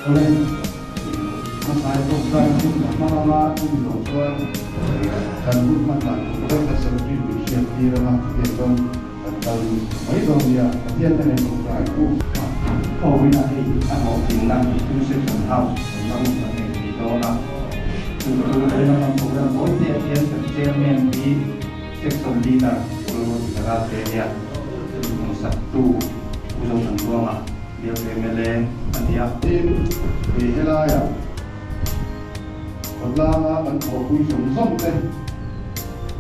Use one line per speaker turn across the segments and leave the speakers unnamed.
Awle, hmasai tawngtai hun a hmang anga chumi zawh chuan kan hun hman dan tur vek a secretary min hriat tir anga chutiang chuan kan kal mai dawn nia, Pathian te nei tawngtai u.
Kawina hei a hlawhtlinna Two Section House awmna room kan nei thei dawn a, chu chu lehlam program tawi te ah hian kan Chairman hi Section Leader Pu Lalruatdika te nia hmuhsaktu Pu Zothantuanga Biak mla a ni a.
Tin, kei helaiah khawtlanga kan thawhpui zawng zawng te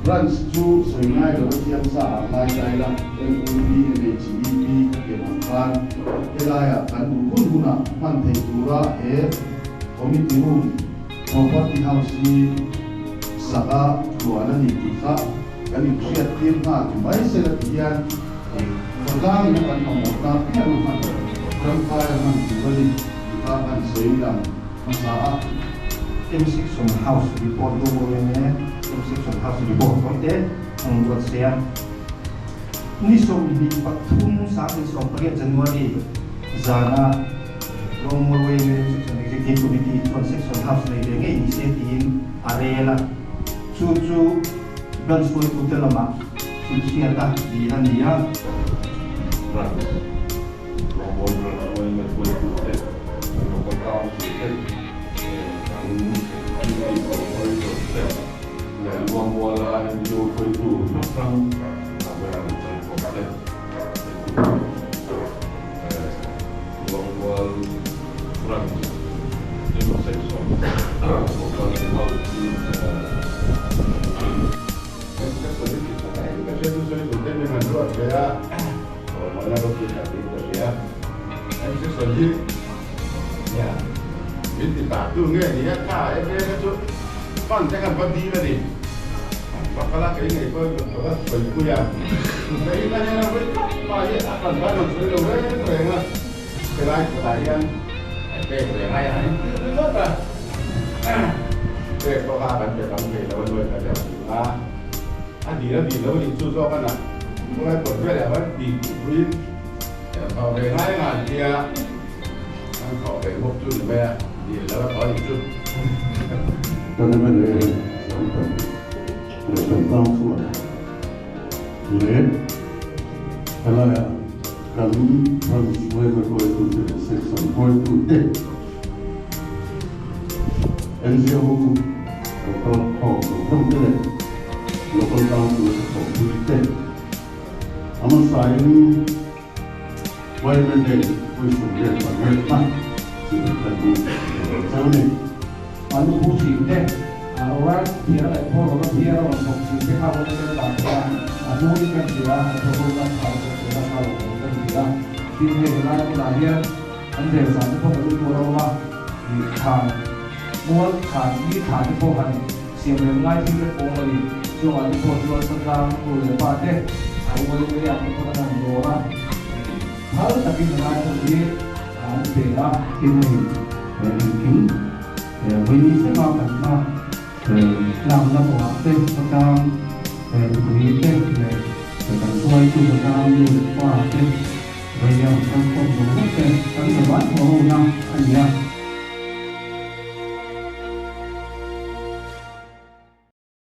Branch chu sawi ngai lo a thiam sa ah lai dai la, MUP, NHEP ka tiam ang khan helaiah kan duh hun hunah hman theih tura he Committee Room, Property House hi sak a tluan a ni tih kha kan inhriat tir nghal ti mai se la ti hian khawtlang ina kan mamawh ta piang a hman tangkai a hman tur a ni tih kha kan sawi lang hmasa a.
M Section House report do mawi ang e, M Section House report tawi te ang ruat se a. Ni 23 2018 January zana Rawngmawi M Section Executive Committee chuan Section House nei ve ngei ni se tiin a rel a. Chu chu Branch hruaitute lamah thilhriat a dil a ni a.
Branch Rawngbawl Branch yma hruaitute, Local Council te, kan Duty Corporation te leh Luangmuala NGO hruaitu hrang hrang a ber an kalkhawm te Luangmual Branch M Section Property House hi
M Section hi tih tak a ka hria chu sawi tur te min han ruat ve a, awmawina ropui tak tiin ka hria. M Section hi nia min ti tak tu nge ni a kha FA kha chu fund te khan va dil a ni. Va kal a kei ngei pawh ka va sawipui a, kei ka hnena vawi khat mah hi a kan van rawn sawi lo reng reng a, helai kawtah hian pek ve ngai a han intir ringawt a, pek pawh kha kan pe tam thei lo a nuai khat deuh tih a, a dil a dil lo a nih chu zawk a na, khawlai kawt velah van tih puiin thawh ve ngai ngai tia an thawh ve bawk chu ni mai a, dil lo a thawh a nih chu.
Kan mla Sangpani leh kan councillor leh helaia kan branch yma hruaitute leh section hruaitute NGO kan kal khawm zawng zawng te leh local council te thawhpui te a hmasain yma day 28 na chibai kan hmu thei chauh a ni.
A lu pu thin te, a rawra thiar leh pawh rawra thiar a rawn thawk thin te kha vawn tel dan chuan a hnuin kan hria, a thawk kan thau kan hria, a thau lo kan hria. Tin, hei helai hmunah hian an rel zan te pawh kan lu tur a awm a, ih thlan mual thlan mi thlan te pawh han siam rem ngai thil vek awm a ni. Chungah te pawh chuan khawtlang nu leh pa te a ual te an te pawh an han dawr a, phal takin helai hmun hi an pe a.
Tin, hei engkim Vawiin thlenga kan hma tlakna kawngah te khawtlang mipui te leh kan hruaitu khawtlang nu leh pa te vawiin kan khawm zawng zawng te kan zavai thawh hona a ni a.